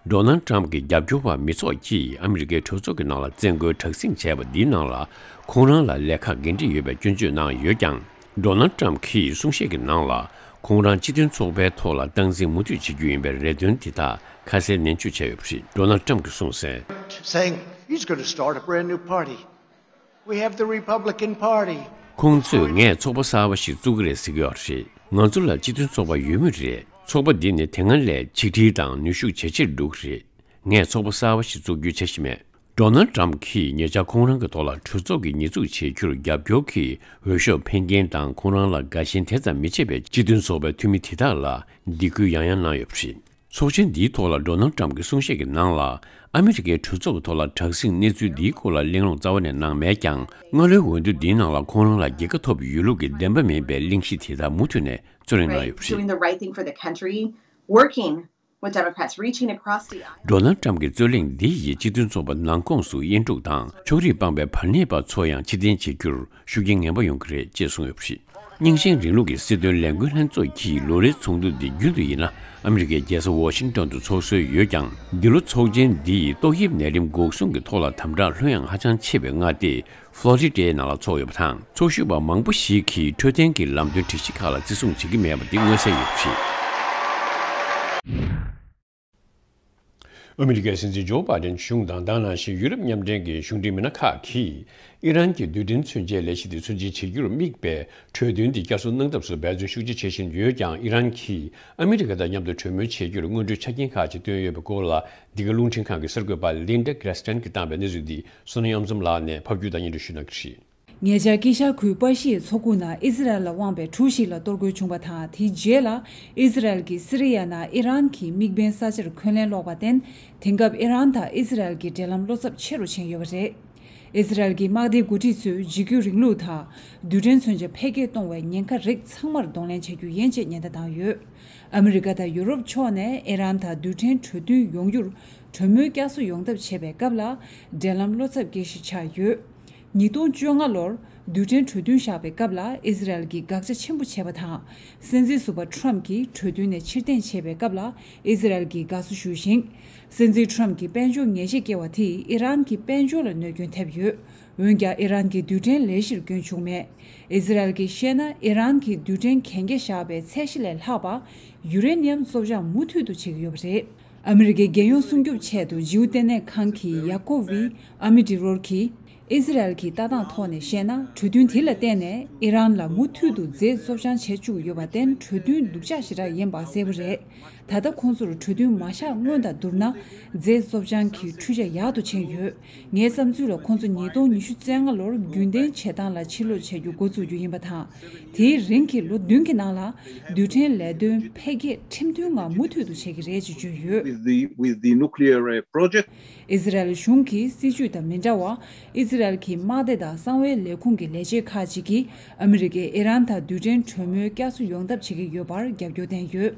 ཌོ་ནལ་ཊམ་གྱི་རྒྱབ་སྐྱོར་བ་མི་ཚོགས་ཀྱིས་ཨ་མི་རི་ཀའི་གྲོས་ཚོགས་ཀྱི་ནང་ལ་བཙན་རྒོལ་དྲག་ཟིང་བྱས་པ་འདིའི་ནང་ལ། ཁོང་རང་ལ་ལས་ཀ་འགན་འཁྲི་ཡོད་པའི་སྐྱོན་བརྗོད་གནང་ཡོད་ཀྱང་། ཌོ་ནལ་ཊམ་གྱིས་གསུང་བཤད་ཀྱི་ནང་ལ། ཁོང་རང་སྤྱི་མཐུན་ཚོགས་པའི་ཐོག་ལ་སྟངས་འཛིན་མུ་མཐུད་བྱེད་རྒྱུ་ཡིན་པའི་རེ་འདུན་དེ་དག་ཁ་གསལ་ནན་བརྗོད་བྱས་ཡོད་པ་རེད། ཌོ་ནལ་ཊམ་གྱིས་གསུངས་གསལ། Saying he's going to start a brand new party. We have the Republican Party. ཁོང་ཚོས་ངས་ཚོགས་པ་གསར་བ་ཞིག་བཙུགས་ཀྱི་རེད་ཟེར་གྱི་ཡོད་རེད། ང་ཚོ་ལ་སྤྱི་མཐུན་ཚོགས་པ་ཡོད་མུས་རེད། ཚོགས་པ་འདི་ནི་དེ་སྔ་ལས་ཆིག་སྒྲིལ་དང་ནུས་ཤུགས་ཇེ་ཆེར་འགྲོ་གི་རེད། ངས་ཚོགས་པ་གསར་བ་ཞིག་བཙུགས་རྒྱུའི་འཆར་གཞི་མེད། ཌོ་ནལ་ཊམ་གྱིས་ཉེ་ཆར་ཁོང་རང་གི་ཐོག་ལ་གྲོས་ཚོགས་ཀྱི་ཉེས་འཛུགས་བྱེད་རྒྱུར་རྒྱབ་སྐྱོར་གྱིས་འོས་ཤོག་འཕེན་མཁན་དང་ཁོང་རང་ལ་དགའ་ཞེན་དེ་ཙམ་མི་བྱེད་པའི་སྤྱི་མཐུན་ཚོགས་པའི་འཐུས་མི་དེ་དག་ལ་སྡིགས་སྐུལ་ཡང་ཡང་གནང་ཡོད་པ་རེད། ཚོགས་ཆེན་འདིའི་ཐོག་ལ་ཌོ་ནལ་ཊམ་གྱི་གསུང་བཤད་ཀྱི་ནང་ལ། ཨ་མི་རི་ཀའི་གྲོས་ཚོགས་ཀྱི་ཐོག་ལ་དྲག་ཟིང་གནས་ཚུལ་འདིའི་སྐོར་ལ་གླེང་སློང་རྩ་བ་ནས་གནང་མེད་ཀྱང་། སྔ་ལོའི་འོས་བསྡུ་འདིའི་ནང་ལ་ཁོང་རང་ལ་རྒྱལ་ཁ་ཐོབ་ཡོད་ལུགས་ཀྱི་བདེན་པ་མིན་པའི་གླེང་གཞི་དེ་དག་མུ་མཐུད་ནས་རྩོད་གླེང་གནང་ཡོད་པ་རེད། Doing the right thing for the country, working with Democrats, reaching across the aisle. ཌོ་ནལ་ཊམ་གྱི་རྩོད་གླེང་འདི་ཡིས་སྤྱི་མཐུན་ཚོགས་པ་ནང་ཁོངས་སུ་དབྱེན་དཀྲུག་དང་ཕྱོགས་རིས་སྤངས་པའི་བར་གནས་པ་ཚོ་ཡང་ཕྱིར་འཐེན་བྱེད་རྒྱུར་ཤུགས་རྐྱེན་ངན་པ་ཡོང་གི་རེད་ཅེས་གསུངས་ཡོད་པ་རེད། རྙིང་ཞེན་རིང་ལུགས་ཀྱི་སྲིད་དོན་ལས་འགུལ་ལྷན་ཚོགས་ཀྱིས་ལོ་རེའི་ཚོགས་འདུ་འདི་རྒྱུན་དུ་ཡིན་ན་ཨ་མི་རི་ཀའི་རྒྱལ་ས་ཝ་ཤིང་ཊོན་དུ་ཚོགས་སྲོལ་ཡོད་ཀྱང་། འདི་ལོ་ཚོགས་ཆེན་འདི་ཡིས་ཏོག་དབྱིབས་ནད་རིམས་འགོག་སྲུང་གི་ཐོག་ལ་དམ་དྲག་ལྷོད་ཡངས་ཧ་ཅང་ཆེ་བའི་མངའ་སྡེ་ཧྥ་ལོ་རི་ཌའི་ནང་ལ་ཚོགས་ཡོད་པ་དང་། ཚོགས་ཞུགས་པ་མང་པོ་ཞིག་གིས་འཕྲོད་བསྟེན་གྱི་ལམ་སྟོན་སྒྲིག་གཞི་ཁག་ལ་བརྩི་སྲུང་བྱེད་ཀྱི་མེད་པ་འདི་མངོན་གསལ་ཡོད་པ་རེད། ཨ་མི་རི་ཀའི་སྲིད་འཛིན་ཇོ་བྷའི་ཌེན་གཞུང་དང་། ད་ག་ནང་བཞིན་ཡུ་རོབ་མཉམ་འབྲེལ་གྱི་གཞུང་འབྲེལ་མི་སྣ་ཁག་གིས་ཨི་རན་གྱི་རྡུལ་ཕྲན་མཚོན་ཆའི་ལས་གཞི་དེ་ཚོད་འཛིན་བྱེད་རྒྱུར་དམིགས་པའི་གྲོས་མཐུན་དེ་བསྐྱར་གསོ་གནང་ཐབས་སུ་འབད་བརྩོན་ཤུགས་ཆེ་བྱེད་བཞིན་ཡོད་ཀྱང་། ཨི་རན་གྱིས་ཨ་མི་རི་ཀ་དང་མཉམ་དུ་གྲོས་མོལ་བྱེད་རྒྱུར་སྔོན་འགྲོའི་ཆ་རྐྱེན་ཁག་ཅིག་བཏོན་ཡོད་པའི་སྐོར་ལ། འདི་ག་རླུང་འཕྲིན་ཁང་གི་གསར་འགོད་པ་ལིན་ཌ་གྷ་རེ་སི་ཊན་གྱིས་བཏང་བའི་གནས་ཚུལ་འདི་བསོད་ནམས་གཡུ་འཛོམས་ལགས་ནས་ཕབ་སྒྱུར་དང་སྙན་སྒྲོན་ཞུ་གནང་གི་རེད། ཉེ་ཆར་དཀྱིལ་ཤར་ཁུལ་པ་ཤིའི་མཚོ་ཁུག་ནང་ཨི་ཟི་རལ་ལ་དབང་བའི་གྲུ་ཞིག་ལ་གཏོར་རྒོལ་བྱུང་བ་དང་། དེའི་རྗེས་ལ་ཨི་ཟི་རལ་གྱིས་སི་རི་ཡ་ནང་ཨི་རན་གྱི་དམིགས་འབེན་ས་ཆར་འཁོན་ལན་སློག་པར་བརྟེན། དེང་སྐབས་ཨི་རན་དང་ཨི་ཟི་རལ་གྱི་འབྲེལ་ལམ་བློ་འཚབ་ཆེ་རུ་ཕྱིན་ཡོད་པ་རེད། ཨི་ཟི་རལ་གྱི་དམག་སྡེའི་འགོ་ཁྲིད་ཚོས་འཇིགས་སྐུལ་རིང་ལུགས་དང་། རྡུལ་ཕྲན་མཚོན་ཆ་འཕེལ་རྒྱས་གཏོང་བའི་ཉེན་ཁ་རིགས་ཚང་མར་གདོང་ལེན་བྱ་རྒྱུ་ཡིན་ཅེས་ཉེན་བརྡ་བཏང་ཡོད། ཨ་མི་རི་ཀ་དང་ཡུ་རོབ་ཕྱོགས་ནས་ཨི་རན་དང་རྡུལ་ཕྲན་གྲོས་མཐུན་ཡོང་རྒྱུར་གྲོས་མོལ་བསྐྱར་གསོ་ཡོང་ཐབས་བྱེད་པའི་སྐབས་ལ་འབྲེལ་ལམ་བློ་འཚབ་སྐྱེ་གཞི་ཆགས་ཡོད། ཉིས་སྟོང་བཅོ་ལྔ་ལོར་རྡུལ་ཕྲན་གྲོས་མཐུན་བཞག་པའི་སྐབས་ལ་ཨི་ཟི་རལ་གྱིས་དགག་བྱ་ཆེན་པོ་བྱས་པ་དང་། སྲིད་འཛིན་ཟུར་པ་ཊྲམ་གྱིས་གྲོས་མཐུན་ནས་ཕྱིར་འཐེན་བྱས་པའི་སྐབས་ལ་ཨི་ཟི་རལ་གྱིས་དགའ་བསུ་ཞུས་ཤིང་། སྲིད་འཛིན་ཊྲམ་གྱིས་དཔལ་འབྱོར་ངེས་ཤེས་བསྐྱེད་པ་དེས་ཨི་རན་གྱི་དཔལ་འབྱོར་ལ་གནོད་སྐྱོན་ཐེབས་ཡོད། འོན་ཀྱང་ཨི་རན་གྱི་རྡུལ་ཕྲན་ལས་གཞིར་སྐྱོན་བྱུང་མེད། ཨི་ཟི་རལ་གྱིས་བཤད་ན། ཨི་རན་གྱིས་རྡུལ་ཕྲན་གན་རྒྱ་བཞག་པའི་ཚད་གཞི་ལས་ལྷག་པ་ཡུ་རེ་ནི་ཡམ་བཙོ་སྦྱང་མུ་མཐུད་དུ་བྱེད་ཀྱི་ཡོད་པ་རེད། ཨ་མི་རི་ཀའི་རྒྱལ་ཡོངས་སྲུང་སྐྱོབ་ཆེད་དུ་ཇིའུ་ལྟེ་གནས་ཁང་གི་ཡ་ཀོ་ཝི་ཨ་མི་ཏི་རོར་གྱིས། ཨི་ཟི་རལ་གྱི་ལྟ་སྟངས་ཐོག་ནས་བཤད་ན། གྲོས་མཐུན་དེ་ལ་བརྟེན་ནས་ཨི་རན་ལ་མུ་མཐུད་དུ་རྫས་བཙོ་སྦྱང་བྱེད་བཅུག་ཡོད་པར་བརྟེན། གྲོས་མཐུན་སྡུག་ཅག་ཞེ་དྲག་ཡིན་པ་གསལ་པོ་རེད། ད་ལྟ་ཁོང་ཚོར་གྲོས་མཐུན་མ་བཞག་སྔོན་དང་བསྡུར་ན། རྫས་བཙོ་སྦྱང་གི་འཕྲུལ་ཆ་ཡག་ཏུ་ཕྱིན་ཡོད། ངའི་བསམ་ཚུལ་ལ། ཁོང་ཚོ་ཉིས་སྟོང་ཉི་ཤུ་རྩ་ལྔ་ལོར་རྒྱུན་ལྡན་བྱེད་སྟངས་ལ་ཕྱིར་ལོག་བྱ་རྒྱུ་འགོ་འཛུགས་རྒྱུ་ཡིན་པ་དང་། དེའི་རིང་གི་ལོ་བདུན་གྱི་ནང་ལ་རྡུལ་ཕྲན་ལས་དོན་འཕེལ་རྒྱས་ཁྲིམས་མཐུན་ངང་མུ་མཐུད་དུ་བྱེད་ཀྱི་རེད་ཅེས་བརྗོད་ཡོད། With the, with the nuclear, uh, project. ཨི་ཟི་རལ་གཞུང་གི་སྲིད་ཇུས་དང་མི་འདྲ་བར། ཨི་ཟི་རལ་གྱི་དམག་སྡེ་དང་གསང་བའི་ལས་ཁུངས་ཀྱི་ལས་བྱེད་ཁག་ཅིག་གིས་ཨ་མི་རི་ཀས་ཨི་རན་དང་རྡུལ་ཕྲན་གྲོས་མོལ་བསྐྱར་གསོ་ཡོང་ཐབས་བྱེད་ཀྱི་ཡོད་པར་རྒྱབ་སྐྱོར་བསྟན་ཡོད།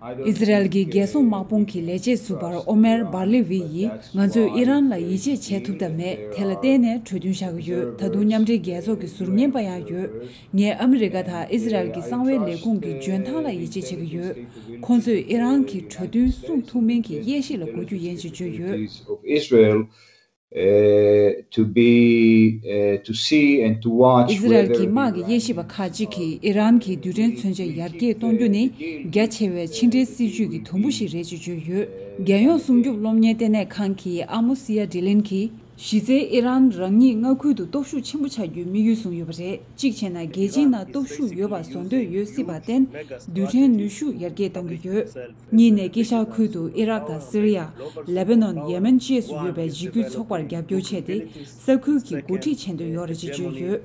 ཨི་ཟི་རལ་གྱི་རྒྱལ་སྲུང་དམག་དཔུང་གི་ལས་བྱེད་ཟུར་པ་ཨོ་མེར་བར་ལི་ཝི་ཡིས། ང་ཚོས་ཨི་རན་ལ་ཡིད་ཆེས་བྱེད་ཐུབ་ཐབས་མེད། དེ་ལ་བརྟེན་ནས་གྲོས་མཐུན་བཞག་གི་ཡོད། ད་དུང་མཉམ་འབྲེལ་རྒྱལ་ཚོགས་ཀྱི་ཟུར་ཉན་པ་ཡང་ཡོད། ངས་ཨ་མི་རི་ཀ་དང་ཨི་ཟི་རལ་གྱི་གསང་བའི་ལས་ཁུངས་ཀྱི་འཇོན་ཐང་ལ་ཡིད་ཆེས་བྱེད་ཀྱི་ཡོད། ཁོང་ཚོས་ཨི་རན་གྱི་གྲོས་མཐུན་སྲུང་ཐུབ་མིན་གྱི་དབྱེ་ཞིབ་ལ་གོ་རྒྱུ་ཡིན་ཅེས་བརྗོད་ཡོད། Of Israel, uh, to be, uh, to see and to watch. ཨི་ཟི་རལ་གྱི་དམག་གི་དབྱེ་ཞིབ་པ་ཁག་ཅིག་གིས་ཨི་རན་གྱི་རྡུལ་ཕྲན་མཚོན་ཆ་ཡར་རྒྱས་གཏོང་རྒྱུ་ནི་རྒྱ་ཆེ་བའི་ཕྱི་འབྲེལ་སྲིད་ཇུས་ཀྱི་དུམ་བུ་ཞིག་རེད་ཅེས་བརྗོད་ཡོད། རྒྱལ་ཡོངས་སྲུང་སྐྱོབ་སློབ་གཉེར་ལྟེ་གནས་ཁང་གི་ཨ་མོ་སི་ཡ་ཌི་ལིན་གྱིས། གཞི་རྩའི་ཨི་རན་རང་ཉིད་མངའ་ཁུལ་དུ་སྟོབས་ཤུགས་ཆེན་པོ་ཆགས་རྒྱུའི་དམིགས་ཡུལ་བཟུང་ཡོད་པ་རེད། གཅིག་བྱས་ན། རྒྱལ་སྤྱིའི་ནང་སྟོབས་ཤུགས་ཡོད་པ་བཟོ་འདོད་ཡོད་སྲིད་པར་བརྟེན། རྡུལ་ཕྲན་ནུས་ཤུགས་ཡར་རྒྱས་གཏོང་གི་ཡོད། གཉིས་ནས། དཀྱིལ་ཤར་ཁུལ་དུ་ཨི་རག་དང་སི་རི་ཡ། ལེ་བྷ་ནོན། ཡེ་མེན་བཅས་སུ་ཡོད་པའི་འཇིགས་སྐུལ་ཚོགས་པར་རྒྱབ་སྐྱོར་བྱས་ཏེ། ས་ཁུལ་གྱི་འགོ་ཁྲིད་བྱེད་འདོད་ཡོད་རེད་ཅེས་བརྗོད་ཡོད།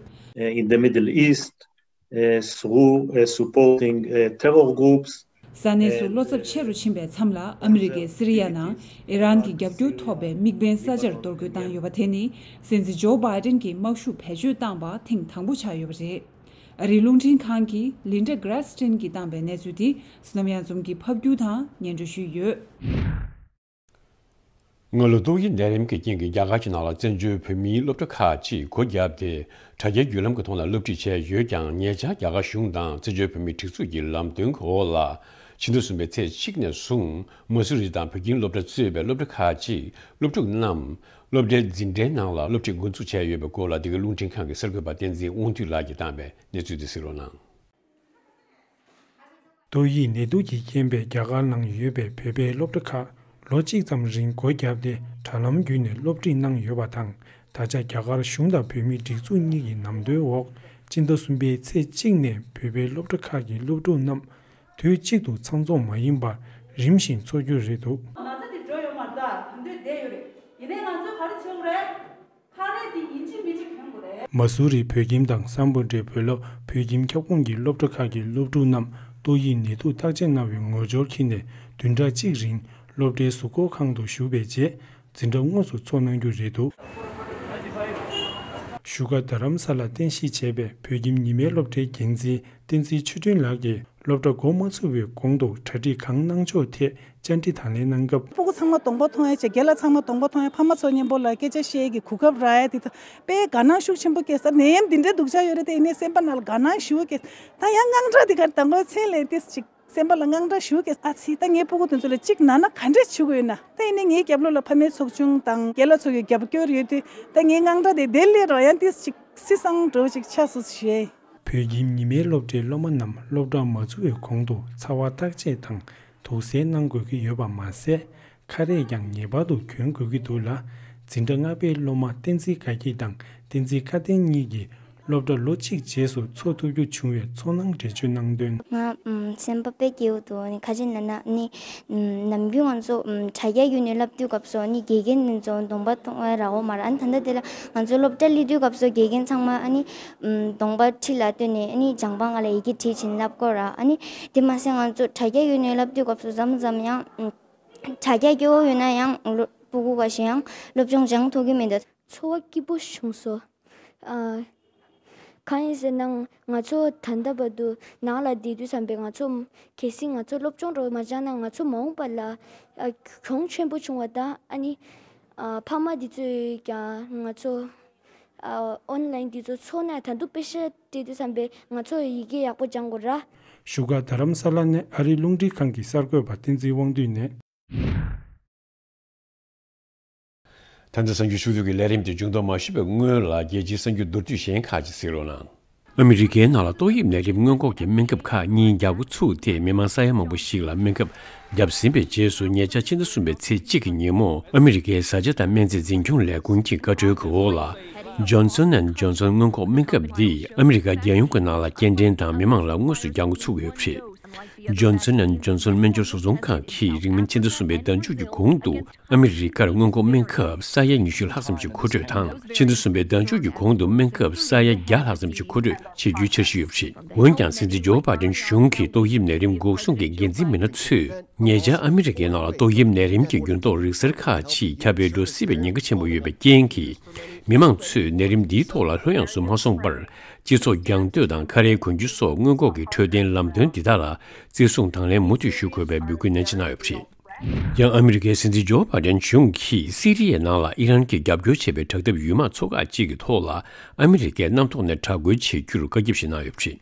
In the Middle East, uh, through, uh, supporting, uh, terror groups. ས་གནས་སུ་བློ་འཚབ་ཆེ་རུ་ཕྱིན་པའི་མཚམས་ལ། ཨ་མི་རི་ཀས་སི་རི་ཡ་ནང་ཨི་རན་གྱི་རྒྱབ་སྐྱོར་ཐོབ་པའི་དམིགས་འབེན་ས་ཆར་གཏོར་རྒོལ་བཏང་ཡོད་པ་དེ་ནི། སྲིད་འཛིན་ཇོ་བྷའི་ཌེན་གྱིས་དམག་ཤུགས་བེད་སྤྱོད་བཏང་པ་ཐེངས་དང་པོ་ཆགས་ཡོད་པ་རེད། ཨ་རིའི་རླུང་འཕྲིན་ཁང་གི་ལིན་ཌ་གྷ་ར་སི་ཊན་གྱིས་བཏང་པའི་གནས་ཚུལ་དེ་བསོད་ནམས་གཡུ་འཛོམས་ཀྱིས་ཕབ་སྒྱུར་དང་སྙན་སྒྲོན་ཞུས་ཡོད། སྔ་ལོ་ཏོག་དབྱིབས་ནད་རིམས་ཀྱི་རྐྱེན་གྱིས་རྒྱ་གར་གྱི་ནང་ལ་བཙན་བྱོལ་བོད་མིའི་སློབ་གྲྭ་ཁག་ཅིག་སྒོ་བརྒྱབ་སྟེ། དྲ་རྒྱའི་བརྒྱུད་ལམ་གྱི་ཐོག་ནས་སློབ་ཁྲིད་བྱས་ཡོད་ཀྱང་། ཉེ་ཆར་རྒྱ་གར་གཞུང་དང་བཙན་བྱོལ་བོད་མིའི་སྒྲིག་འཛུགས་ཀྱི་ལམ་སྟོན་གྱི་འོག་ལ། ཕྱི་ཟླ་གསུམ་པའི་ཚེས་གཅིག་ནས་བཟུང་། མ་སུ་རི་དང་བོད་ཁྱིམ་སློབ་གྲྭ་གཙོས་པའི་སློབ་གྲྭ་ཁག་ཅིག་སློབ་ཕྲུག་རྣམས་སློབ་གྲྭའི་འཛིན་གྲྭའི་ནང་ལ་སློབ་ཁྲིད་འགོ་འཛུགས་བྱས་ཡོད་པའི་སྐོར་ལ། འདི་ག་རླུང་འཕྲིན་ཁང་གི་གསར་འགོད་པ་བསྟན་འཛིན་དབང་འདུས་ལགས་ཀྱིས་བཏང་བའི་གནས་ཚུལ་དེ་གཟིགས་རོགས་གནང་། ཏོག་དབྱིབས་ནད་དུག་གི་རྐྱེན་པས་རྒྱ་གར་ནང་ཡོད་པའི་བོད་པའི་སློབ་གྲྭ་ཁག་ལོ་གཅིག་ཙམ་རིང་སྒོ་བརྒྱབ་སྟེ། དྲ་ལམ་བརྒྱུད་ནས་སློབ་ཁྲིད་གནང་ཡོད་པ་དང་། ད་ཆ་རྒྱ་གར་གཞུང་དང་བོད་མིའི་སྒྲིག་འཛུགས་གཉིས་ཀྱི་ལམ་སྟོན་འོག་སྤྱི་ཟླ་གསུམ་པའི་ཚེས་གཅིག་ནས་བོད་པའི་སློབ་གྲྭ་ཁག་གི་སློབ་ཕྲུག་རྣམས་དུས་གཅིག་ཏུ་ཚང་འཛོམས་མ་ཡིན་པར་རིམ་བཞིན་འཚོགས་རྒྱུ་རེད་འདུག། ན་ཚ་དེ་འགྲོ་ཡོད་མ་རེད། ད་དུས་བསྡད་ཡོད་རེད། ཡིན་ནའི་ང་ཚོས་ག་རེ་བྱེད་དགོས་རེད། ཁ་རས་དེ་ཡིན་གཅིག་མིན་གཅིག་གྱོན་དགོས་རེད། མ་སུ་རི་བོད་ཁྱིམ་དང་སམ་བྷོ་ཊའི་བོད་སློབ། བོད་ཁྱིམ་ཁྱབ་ཁོངས་ཀྱི་སློབ་གྲྭ་ཁག་གི་སློབ་ཕྲུག་རྣམས་ཏོག་དབྱིབས་ནད་དུག་བརྟག་དཔྱད་གནང་བའི་ངོ་སྦྱོར་འཁྱེར་ནས། བདུན་ཕྲག་གཅིག་རིང་སློབ་གྲྭའི་གཟུགས་སྐོར་ཁང་དུ་བཞུགས་པའི་རྗེས། འཛིན་གྲྭ་དངོས་སུ་འཚོགས་གནང་རྒྱུ་རེད་འདུག། བཞུགས་སྒར་རྡ་རམ་ས་ལར་རྟེན་གཞི་བྱས་པའི་བོད་ཁྱིམ་ཉི་མའི་སློབ་གྲྭའི་འགན་འཛིན་བསྟན་འཛིན་ཆོས་སྒྲོན་ལགས་ཀྱིས། སློབ་གྲྭ་འགོ་མ་ཚུགས་པའི་གོང་དུ་གྲ་སྒྲིག་གང་གནང་ཕྱོགས་ཐད་བཅར་འདྲི་དང་ལེན་གནང་སྐབས། སྤུ་གུ་ཚང་མ་གདོང་པ་མཐོང་ཡ་བྱས། རྒན་ལགས་ཚང་མ་གདོང་པ་མཐོང་ཡ། ཕ་མ་ཚོ་མཉམ་པོ་ལ་སྐད་ཆ་བཤད་ཀྱི་གོ་སྐབས་རག་ཡ་དེ་ད་དཔེ་དགའ་སྣང་ཤུགས་ཆེན་པོ་སྐྱེས་ས། ནད་ཡམས་འདི་འདྲའི་སྡུག་ཅག་ཡོད་རེད་དེ། ཡིན་ནའི་སེམས་པ་ནང་ལ་དགའ་སྣང་ཞེ་པོ་སྐྱེས། ད་ཡང་དངངས་སྐྲག་དེ་གར་དང་པོ་མཚན་ལས་ཏིས་ཅིག་སེམས་པ་ལ་དངངས་སྐྲག་ཞེ་པོ་སྐྱེས། ཨ་ཙི། ད་ངའི་སྤུ་གུ་དེ་ཚོ་ལ་གཅིག་ན་ན་ག་འདྲས་བྱེད་དགོས་ཡོད་ན། ད་ཡིན་ནའི་ངའི་རྒྱབ་ལོགས་ལ་ཕ་མའི་ཚོགས་ཆུང་དང་རྒན་ལགས་ཚོ་གི་རྒྱབ་སྐྱོར་ཡོད་དུས། ད་ངའི་དངངས་སྐྲག་དེ་དེ་ལས་རང་ཡང་ཏིས་ཅིག་སི་སང་འགྲོ་ཅིག་ཆགས་སོང་ཞེས། བོད་ཁྱིམ་ཉི་མའི་སློབ་གྲྭའི་སློབ་མ་རྣམས་སློབ་གྲྭ་མ་ཚུགས་པའི་གོང་དུ་ཚ་བ་བརྟག་དཔྱད་དང་དུག་སེལ་གནང་དགོས་ཀྱི་ཡོད་པ་མ་ཟད། ཁ་རས་ཀྱང་ངེས་པར་དུ་གྱོན་དགོས་ཀྱི་འདུག་ལ། འཛིན་གྲྭ་ལྔ་པའི་སློབ་མ་བསྟན་འཛིན་དགའ་སྐྱིད་དང་བསྟན་འཛིན་སྐལ་ལྡན་གཉིས་ཀྱིས་སློབ་གྲྭ་ལོ་གཅིག་རྗེས་སུ་འཚོགས་ཐུབ་རྒྱུ་བྱུང་བའི་ཚོར་སྣང་འགྲེལ་བརྗོད་གནང་དོན། ང་ཨམ་སེམས་པ་དཔེ་སྐྱིད་པོ་འདུག། ཨ་ནི་ཁ་ཅིག་ན་ན་ནི་ཨམ་ནམ་རྒྱུན་ང་ཚོ་ཨམ་དྲ་རྒྱ་བརྒྱུད་ནས་བསླབ་དུས་སྐབས་སུ་ཨ་ནི་དགེ་རྒན་ནི་ཚོ་གདོང་པ་མཐོང་བའི་ར་འོ་མ་ར། ཨ་ནི་ད་ལྟ་དེ་ལ་ང་ཚོ་སློབ་གྲྭ་སླེབས་དུས་སྐབས་སུ་དགེ་རྒན་ཚང་མ་ཨ་ནི་ཨམ་གདོང་པ་ཁྲི་ལ་བསྟན་ནས་ཨ་ནི་སྦྱང་པ་ང་ལ་ཡི་གེ་བྲིས་བྱིན་ལབ་སྐོར་ར། ཨ་ནི་དེ་མ་ཟད་ང་ཚོ་དྲ་རྒྱ་བརྒྱུད་ནས་བསླབ་དུས་སྐབས་སུ་མཚམས་མཚམས་ཡང་ཨམ་དྲ་རྒྱ་སྐྱོ་བོ་ཡོད་ན་ཡང་སློབ་སྤུ་གུ་འགའ་ཞིག་ཡང་སློབ་སྦྱོང་སྦྱང་ཐུབ་ཀྱི་མི་འདུག། ཚོར་བ་སྐྱིད་པོ་བྱུང་སོང་། ཨ། གང་ཡིན་ཟེར་ན་ང་ཚོ་ད་ལྟ་བར་དུ་ནང་ལ་བསྡད་དུས་ཙམ་པས་ང་ཚོ་གལ་སྲིད་ང་ཚོ་སློབ་སྦྱོང་འདྲ་བོ་མ་སྦྱངས་ན་ང་ཚོ་མ་འོངས་པ་ལ་ཨ་གྱོང་ཆེན་པོ་བྱུང་བ་དང་། ཨ་ནི་ཨ་ཕ་མ་འདི་ཚོས་ཀྱང་ང་ཚོ་ཨ་ཨོན་ལན་འདི་ཚོ་ཚོགས་ན་ད་དུང་པེ་ཤ་སྤྲད་དུས་ཙམ་པས་ང་ཚོ་ཡི་གེ་ཡག་པོ་སྦྱང་དགོས་ར། བཞུགས་སྒར་རྡ་རམ་ས་ལ་ནས་ཨ་རིའི་རླུང་འཕྲིན་ཁང་གི་གསར་འགོད་པ་བསྟན་འཛིན་དབང་འདུས་ནས། ད་ལྟ་གསར་འགྱུར་ཕྱོགས་བསྡུས་ཀྱི་ལས་རིམ་དེ་མཇུག་བསྡོམས་མ་ཞུས་པའི་སྔོན་ལ། རྒྱལ་སྤྱིའི་གསར་འགྱུར་མདོར་བསྡུས་གཞན་ཁག་ཅིག་གཟིགས་རོགས་གནང་། ཨ་མི་རི་ཀའི་ནང་ལ་ཏོག་དབྱིབས་ནད་རིམས་སྔོན་འགོག་གི་སྨན་ཁབ་ཁག་གཉིས་རྒྱག་འགོ་ཚུགས་ཏེ། མི་མང་ས་ཡ་མང་པོ་ཞིག་ལ་སྨན་ཁབ་བརྒྱབ་ཟིན་པའི་རྗེས་སུ། ཉེ་ཆར་ཕྱི་ཟླ་གསུམ་པའི་ཚེས་གཅིག་གི་ཉིན་མོ། ཨ་མི་རི་ཀའི་བཟའ་བཅའ་དང་སྨན་རྫས་འཛིན་སྐྱོང་ལས་ཁུངས་ཀྱི་བཀའ་འཁྲོལ་གྱི་འོག་ལ། Johnson and Johnson སྔོན་འགོག་སྨན་ཁབ་འདི་ཨ་མི་རི་ཀ་རྒྱལ་ཡོངས་ཀྱི་ནང་ལ་སྐྱེལ་འདྲེན་དང་མི་མང་ལ་དངོས་སུ་རྒྱག་འགོ་ཚུགས་ཡོད་པ་རེད། Johnson and Johnson སྨན་སྦྱོར་བཟོ་ཚོང་ཁང་གིས་རིང་མིན་ཕྱི་ཟླ་གསུམ་པའི་ཟླ་མཇུག་གི་གོང་དུ་ཨ་མི་རི་ཀར་སྔོན་འགོག་སྨན་ཁབ་ས་ཡ་ཉི་ཤུ་ལྷག་ཙམ་ཞིག་མཁོ་སྤྲོད་དང་། ཕྱི་ཟླ་གསུམ་པའི་ཟླ་མཇུག་གི་གོང་དུ་སྨན་ཁབ་ས་ཡ་བརྒྱ་ལྷག་ཙམ་ཞིག་མཁོ་སྤྲོད་བྱེད་རྒྱུའི་འཆར་གཞི་ཡོད་པ་རེད། འོན་ཀྱང་། སྲིད་འཛིན་ཇོ་བྷའི་ཌེན་གཞུང་གི་ཏོག་དབྱིབས་ནད་རིམས་འགོག་སྲུང་གི་འགན་འཛིན་མི་སྣ་ཚོས། ཉེ་ཆར་ཨ་མི་རི་ཀའི་ནང་ལ་ཏོག་དབྱིབས་ནད་རིམས་ཀྱི་འགྱུར་ལྡོག་རིག་གསར་ཁག་ཅིག་ཁྱབ་སྤེལ་འགྲོ་སྲིད་པའི་ཉེན་ཁ་ཆེན་པོ་ཡོད་པའི་རྐྱེན་གྱིས། མི་མང་ཚོས་ནད་རིམས་འདིའི་ཐོག་ལ་ལྷོད་ཡངས་སུ་མ་སོང་བར། སྤྱི་ཚོགས་རྒྱང་སྡོད་དང་ཁ་རས་གོན་རྒྱུ་སོགས་སྔོན་འགོག་གི་འཕྲོད་བསྟེན་ལམ་སྟོན་འདི་དག་ལ་བརྩི་སྲུང་དང་ལེན་མུ་མཐུད་ཞུ་དགོས་པའི་འབོད་སྐུལ་ནན་ཆེ་གནང་ཡོད་པ་རེད། ཡང་ཨ་མི་རི་ཀའི་སྲིད་འཛིན་ཇོ་བྷའི་ཌེན་གཞུང་གིས་སི་རི་ཡའི་ནང་ལ་ཨི་རན་གྱིས་རྒྱབ་སྐྱོར་བྱེད་པའི་དྲག་འཐབ་ཡུལ་དམག་ཚོ་ཁག་ཅིག་གི་ཐོག་ལ་ཨ་མི་རི་ཀས་གནམ་ཐོག་ནས་དྲག་རྒོལ་བྱེད་རྒྱུར་བཀའ་ཁྱབ་ཞིག་གནང་ཡོད་པ་རེད།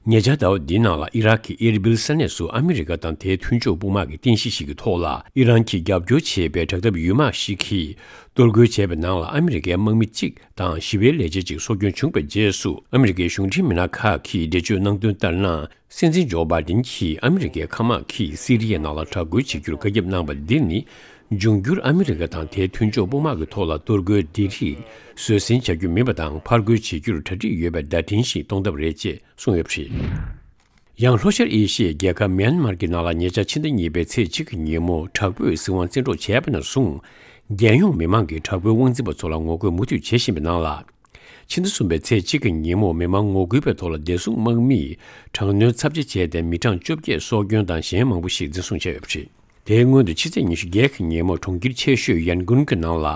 ཉེ་ཆར་ཟླ་བ་འདིའི་ནང་ལ་ཨི་རག་གི་ཨེར་བིལ་ས་གནས་སུ་ཨ་མི་རི་ཀ་དང་དེའི་མཐུན་ཕྱོགས་དཔུང་དམག་གི་རྟེན་གཞི་ཞིག་གི་ཐོག་ལ་ཨི་རན་གྱིས་རྒྱབ་སྐྱོར་བྱེད་པའི་དྲག་འཐབ་ཡུལ་དམག་ཞིག་གིས་གཏོར་རྒོལ་བྱས་པའི་ནང་ལ་ཨ་མི་རི་ཀའི་དམག་མི་གཅིག་དང་ཞི་བའི་ལས་བྱེད་ཅིག་སྲོག་སྐྱོན་བྱུང་བའི་རྗེས་སུ། ཨ་མི་རི་ཀའི་གཞུང་འབྲེལ་མི་སྣ་ཁག་གིས་འགྲེལ་བརྗོད་གནང་དོན་ལྟར་ན། སྲིད་འཛིན་ཇོ་བྷའི་ཌེན་གྱིས་ཨ་མི་རི་ཀའི་མཁའ་དམག་གིས་སི་རི་ཡའི་ནང་ལ་དྲག་རྒོལ་བྱེད་རྒྱུར་བཀའ་ཁྱབ་གནང་བ་འདི་ནི། འབྱུང་འགྱུར་ཨ་མི་རི་ཀ་དང་དེའི་མཐུན་ཕྱོགས་དཔུང་དམག་གི་ཐོག་ལ་གཏོར་རྒོལ་འདི་རིགས་བཟོད་བསྲན་བྱ་རྒྱུ་མིན་པ་དང་། ཕར་རྒོལ་བྱེད་རྒྱུར་གྲ་སྒྲིག་ཡོད་པའི་བརྡ་འཕྲིན་ཞིག་གཏོང་ཐབས་རེད་ཅེས་གསུངས་ཡོད་པ་རེད། ཡང་ལྷོ་ཤར་ཨེ་ཤི་ཡའི་རྒྱལ་ཁབ་མིའན་མར་གྱི་ནང་ལ་ཉེ་ཆར་ཕྱི་ཟླ་གཉིས་པའི་ཚེས་གཅིག་གི་ཉིན་མོ། དྲག་པོས་སྲིད་དབང་བཙན་འཕྲོག་བྱས་པ་ནས་བཟུང་། རྒྱལ་ཡོངས་མི་མང་གིས་དྲག་པོའི་དབང་འཛིན་པ་ཚོ་ལ་ངོ་རྒོལ་མུ་མཐུད་བྱེད་བཞིན་པའི་ནང་ལ། ཕྱི་ཟླ་གསུམ་པའི་ཚེས་གཅིག་གི་ཉིན་མོ། མི་མང་ངོ་རྒོལ་པའི་ཐོག་ལ་བདེ་སྲུང་དམག་མིས་དྲག་གནོན་ཚབས་ཆེ་བྱས་ཏེ། མི་གྲངས་བཅོ་བརྒྱད་སྲོག་སྐྱོན་དང་། གཞན་མང་པོ་ཞིག་འཛིན་བཟུང་བྱས་ཡོད་པ་རེད། དེའི་སྔོན་དུ་ཕྱི་ཚེས་ཉི་ཤུ་བརྒྱད་ཀྱི་ཉིན་མོ། གྲོང་ཁྱེར་ཆེ་ཤོས་ཡན་གུན་གྱི་ནང་ལ་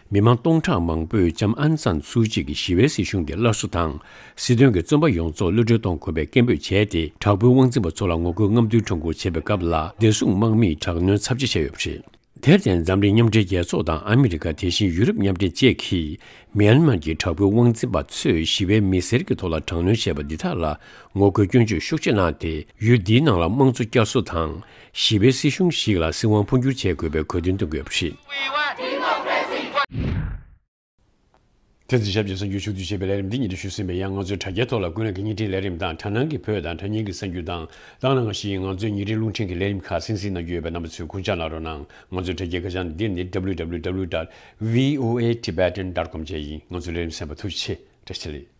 མི་མང་སྟོང་ཕྲག་མང་པོས་ལྕམ་ཨན་སན་སུའུ་ཅི་གི་ཞི་བའི་སྲིད་གཞུང་དེ་སླར་གསོ་དང་། སྲིད་དོན་གྱི་བཙོན་པ་ཡོངས་རྫོགས་གློད་གྲོལ་གཏོང་དགོས་པའི་སྐད་འབོད་བྱས་ཏེ། དྲག་པོའི་དབང་འཛིན་པ་ཚོ་ལ་ངོ་རྒོལ་རྔམ་སྟོན་ཁྲོམ་སྐོར་བྱེད་པའི་སྐབས་ལ། བདེ་སྲུང་དམག་མིས་དྲག་གནོན་ཚབས་ཆེ་བྱས་ཡོད་པ་རེད། དེར་བརྟེན་འཛམ་གླིང་མཉམ་འབྲེལ་རྒྱལ་ཚོགས་དང་ཨ་མི་རི་ཀ། དེ་བཞིན་ཡུ་རོབ་མཉམ་འབྲེལ་བཅས་ཀྱིས་མིའན་མར་གྱི་དྲག་པོའི་དབང་འཛིན་པ་ཚོས་ཞི་བའི་མི་སེར་གྱི་ཐོག་ལ་དྲག་གནོན་བྱས་པ་འདི་དག་ལ་ངོ་རྒོལ་སྐྱོན་བརྗོད་ཤུགས་ཆེ་གནང་སྟེ། ཡུལ་འདིའི་ནང་ལ་དམངས་གཙོ་བསྐྱར་གསོ་དང་། ཞི་བའི་སྲིད་གཞུང་ཞིག་ལ་སྲིད་དབང་འཕོ་འགྱུར་བྱེད་དགོས་པའི་དགོས་འདུན་བཏོན་དགོས་པ་རེད། དེ་ཚོ་ཞབས་ཀྱི་གསར་འགྱུར་ཕྱོགས་བསྡུས་བྱས་པའི་ལས་རིམ་འདི་ཉིད་དུ་ཞུ་ཟིན་པ་ཡིན། ང་ཚོའི་དྲ་རྒྱའི་ཐོག་ལ་ཀུན་གླེང་གི་བརྙན་འཕྲིན་ལས་རིམ་དང་། དྲ་སྣང་གི་བོད་དང་དྲ་བརྙན་གྱི་གསར་འགྱུར་དང་། ད་ག་ནང་བཞིན་ང་ཚོའི་ཉིན་རེའི་རླུང་འཕྲིན་གྱི་ལས་རིམ་ཁག་གསན་གཟིགས་གནང་རྒྱུ་ཡོད་པས། རྣམ་པ་ཚོས་ཁུངས་སྐྱེལ་གནང་རོགས་གནང་། ང་ཚོའི་དྲ་རྒྱའི་ཁ་བྱང་འདི་ནི་W W W dot V O A Tibetan dot com བཅས་ཡིན། ང་ཚོའི་ལས་རིམ་གསན་པར་ཐུགས་རྗེ་ཆེ། བཀྲ་ཤིས་བདེ་ལེགས།